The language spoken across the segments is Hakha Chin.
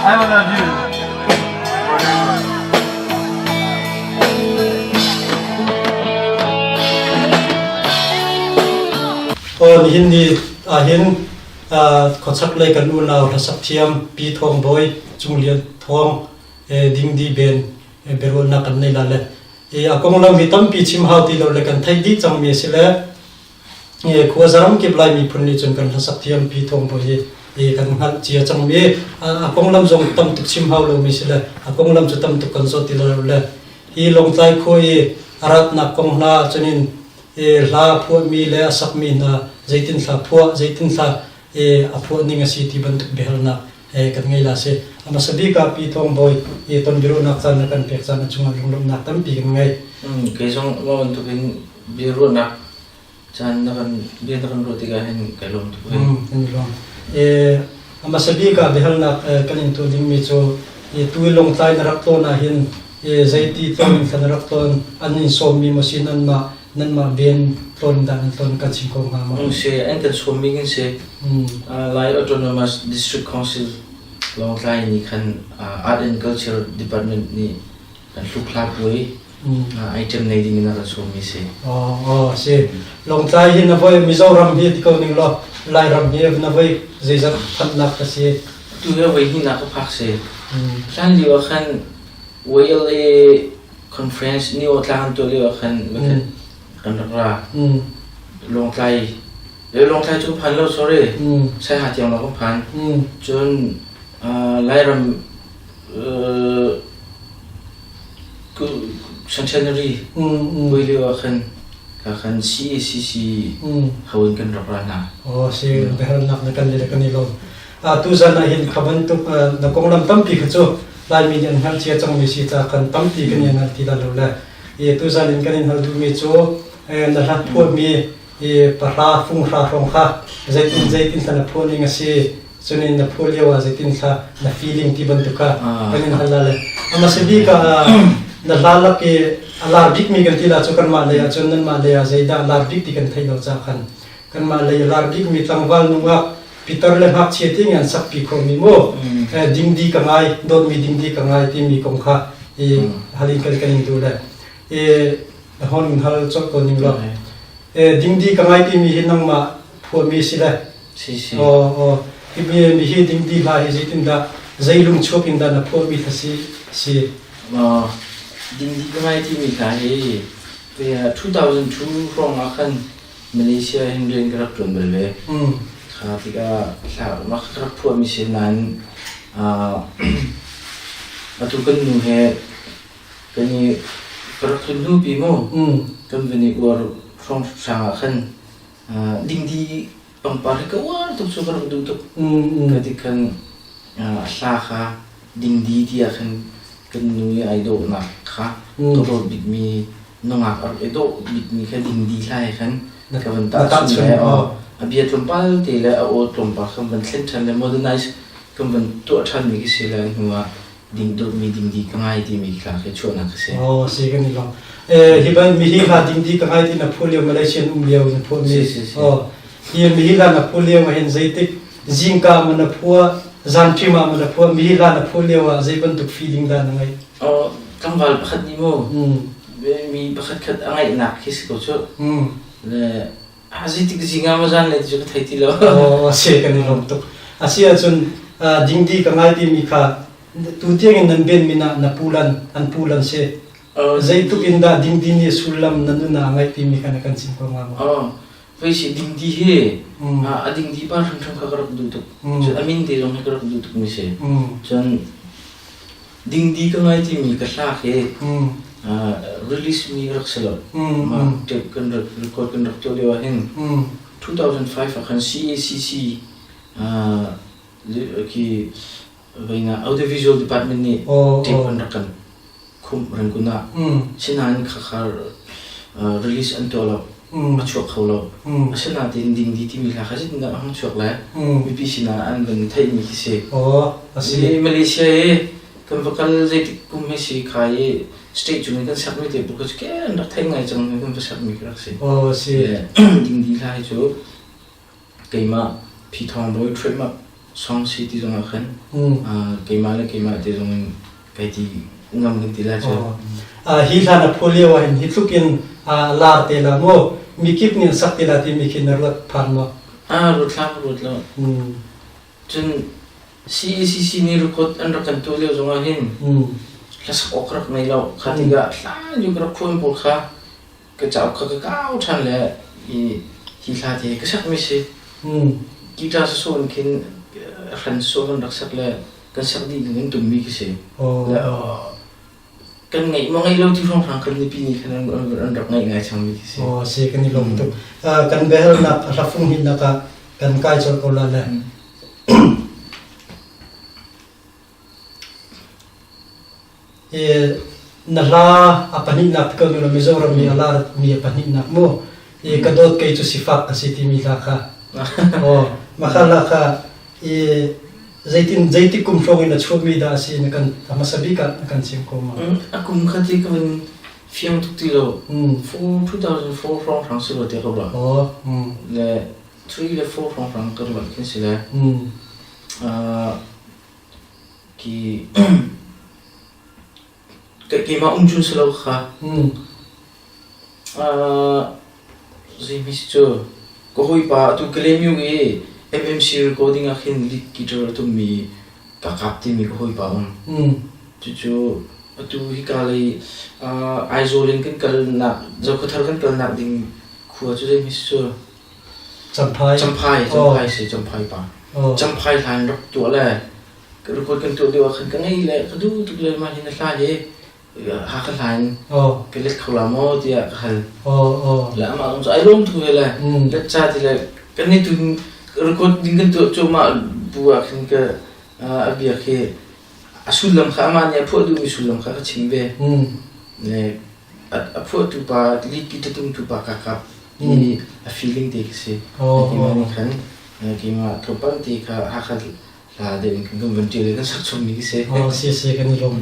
I will love you. Aw nihin ni ahhin khuachak lei kan unau hlasak thiam Pi Thawng Bawi, Cung Lian Thawng, Dingdi Ben biaruahnak kan nei la le a konglam hi tampi chim hau ti lo le kan theih dih cangmi a si le Khuaza ramkip Lai miphun nih cun kan hlasak thiam Pi Thawng Bawi hi kan hngalh cia cangmi a konglam zong tam tuk chim hau lomi si le a konglam cu tam tuk kan zawt ti lo le hi Lawngtlai khua i a ratnak kong hna cunin hla phuahmi le a sakmi hna zeitin hla phuah zeitin hla a phuah ning a si ti bantuk biahalnak kan ngei la si. A hmasa bik ah Pi Thawng Bawi i tonbiaruahnak caan na kan pek caan a cungah lunglawmhnak tampi kan ngei. Kei zong mah bantukin biaruahnak caan na kan bia na kan ruah tikah hin kai lawm tuk ve. Kan i lawm. A hmasa bik ah biahalnak kan in tuah dingmi cu tu i Lawngtlai na rak tlawn ahhin zeiti tlawn in khan na rak tlawn an in sawmmi maw si nanmah nanmah ven tlawn dah nan tlawn kan chim ko hnga maw? Si an kan sawmmi kan si. Lai Autonomous District Council Lawngtlai nih khan Art and Culture Department nih kan hlukhla puai item nei ding in a kan sawmmi si. Oh, si. Lawngtlai hi na voi Mizoram hi ti ko ning law Lairam hi na voi zeizat phanhnak ka si? Tu hi voi hnihnak ka phak si. Hlan lio ah khan YLA conference ni aw tlang tuah lio ah khan kan rak ra. Lawngtlai Lawngtlai cu phan lo sorry. Saiha tiang lawng ka phan. Cun Lairam Centenary puai lio ah khan ka khan CACC ho in kan rak ra hna. Oh si biahalnak na kan le kan i lawm. Tu zan ah hin kha bantuk na konglam tampi kha cu Laimi nih an hngalh cia cangmi si ca khan tampi kan i hngal ti lo le i tu zan in kan in hal duhmi cu na hlat phuahmi i pahra funghra hrawng kha zeitin zeitin thla na phuah ning a si cunin na phuah lio ah zeitin thla na feeling ti bantuk kha kan in hal la le a bik ah na hla lak i a lar bik mi kan ti la cu kanmah lei ah cun nanmah lei ah zeidah lar bik ti kan theih lo ca khan kanmah lei a lar bik mi tlangval nungak pitar le ngakchia ti ngan sakpi kho mi mu dingdi ka ngai dawtmi dingdi ka ngai timi kong kha i halin kan kan in du le i hon hal chok ko ning lo dingdi ka ngai timi hi nangmah phuahmi si le si si o o hi mi hi dingdi hla hi zeitin dah zei lung chuak in dah na phuahmi kha si si Dingdi ka ngai timi hla hi 2002 hrawng ah khan Malaysia hin rian ka rak ṭuan bal ve. Kha tikah hla mak ka rak phuahmi si nain atu kan nu he Kan i ka rak tlun hnu pi mu kan van i uar hrawnghrang ah khan dingdi pangpar hi ka uar tuk cu ka rak duh tuk. Ka ti khan hla kha dingdi ti ah khan kan nu i ai dawhnak kha ka dawt bikmi. Nungak a rak i dawh bikmi kha dingdi hla he khan ka van tahchunh le a bia tlawmpal te le a aw tlawmpal kan van thlen ṭhan le modernize kan van tuah ṭhanmi khi si le hnu ah ding dawtmi dingdi ka ngai timi hla khi chuahnak ka si. Oh, si kan i lawm. Eh, hi ban mihi hla dingdi ka ngai ti na phu lio Malaysian um lio na phu mi. Si si si. Oh, hi mihi hla na phu lio ma hin zeitik zingka ma na phua zan ṭhim ah ma na phua mihi hla na phu lio ah zei bantuk feeling dah na ngeih? Oh, tlangval pakhat nih mu mi pakhat khat a ngaihnak khi si ko cu. Le a zeitik zingah ma zan le ti cu ka thei ti lo. Oh, si kan i lawm tuk. A si ahcun dingdi ka ngai timi kha tu tiang in nan ben min ah na pulan an pulan si. Zeitluk in dah dingdi nih sullam na nun ah ngaih timi kha na kan chim ko hnga maw? Oh, vei si dingdi hi a dingdi pa hrimhrim kha ka rak duh tuk. Cun a min te zong hi ka rak duh tuk mi si. Cun Dingdi ka ngai timi ka hla khi release mi rak si lo. Mah tape kan rak record kan rak tuah lio ah hin 2005 ah khan CACC khi veina audiovisual department nih tape an rak kan khumh Rangoon ah. Sinain khakha release an tuah lo. A chuak kho lo. Asinain dingdi timi hla kha zeitindah a hung chuak lai? Mipi sinah an van theihmi khi si. Si. Malaysia i kan va kal zeitik kum hi si kha i state cung i kan sakmi te bu kha ke an rak theih ngai cang kan va sakmi khi rak si. Oh si. Dingdi hla hi cu keimah Phi Thawng Bawi trademark song si ti zong ah khan keimah le keimah te zong in kai ti ngam kan ti lai cu. Hi hla na phu lio ah hin hi tluk in lar te la mu mikip nih sak te la timi khi na ruat phan maw? Ruat hlah ruat lo. Cun CECC nih record an rak kan tuah lio zongah hin hlasak awk rak ngei lo. Kha tikah hlan lio ka rak phuan pawl kha ka cauk kha ka kau ṭhan le hi hi hla te ka sakmi si. Guitar sawsawh in khin hran sawh kan rak sak le kan sak dih in kan tummi khi si. Le kan ngeih maw ngeih lo ti hrawnghrang kan mipi nih khan an rak ngaih ngai cangmi khi si. Aw si kan i lawm tuk. Kan biahalnak hlafung hinnak ah kan kai colh ko la le. Na hla a pahnihnak ko nu Mizoram mi a lar mi a pahnihnak mu. I ka dawt kei cu sifak ka si timi hla kha. Aw mah hla kha i zeitin zeitik kum hrawng in a chuahmi dah a si na kan a hmasa bik ah na kan chim ko ma? A kum kha ti ka van fiang tuk ti lo. 2004 hrawng hrang si lo te ka ruah. Le 3 le 4 hrawng hrang ka ruah khin si le. Ki keimah um cun si lo kha. Zimi si cu ka hawipa atu Kalaymyo i MMC recording ah khin lead guitar a tummi kakap timi ka hawipa um. Cucu atu hika lei Aizawl in kan kalnak Zokhawthar kan kalnak ding khua cu zeimi si cu Champhai. Champhai, Champhai si Champhai pa. Champhai hlan rak tuah le record kan tuah lio ah khan ka ngei le ka duh tuk le mah hi na hla hi Hakha hla in ka let kho la maw tiah ka hal. Le amah zong cu ai lawm tuk ve le let ca ti le kan ni tun record ding kan tuah cuahmah bu ah khin ka a bia khi a sullam kha amah nih a phuah duhmi sullam kha ka chim ve. Le a phuahtu pa lead guitar tumtu pa kakap i a feeling te khi si. Keimah nih khan keimah tlawmpal te kha Hakha hla deuh in kan van ṭial i kan sak chommi khi si. Si si kan i lawm.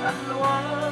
An luang.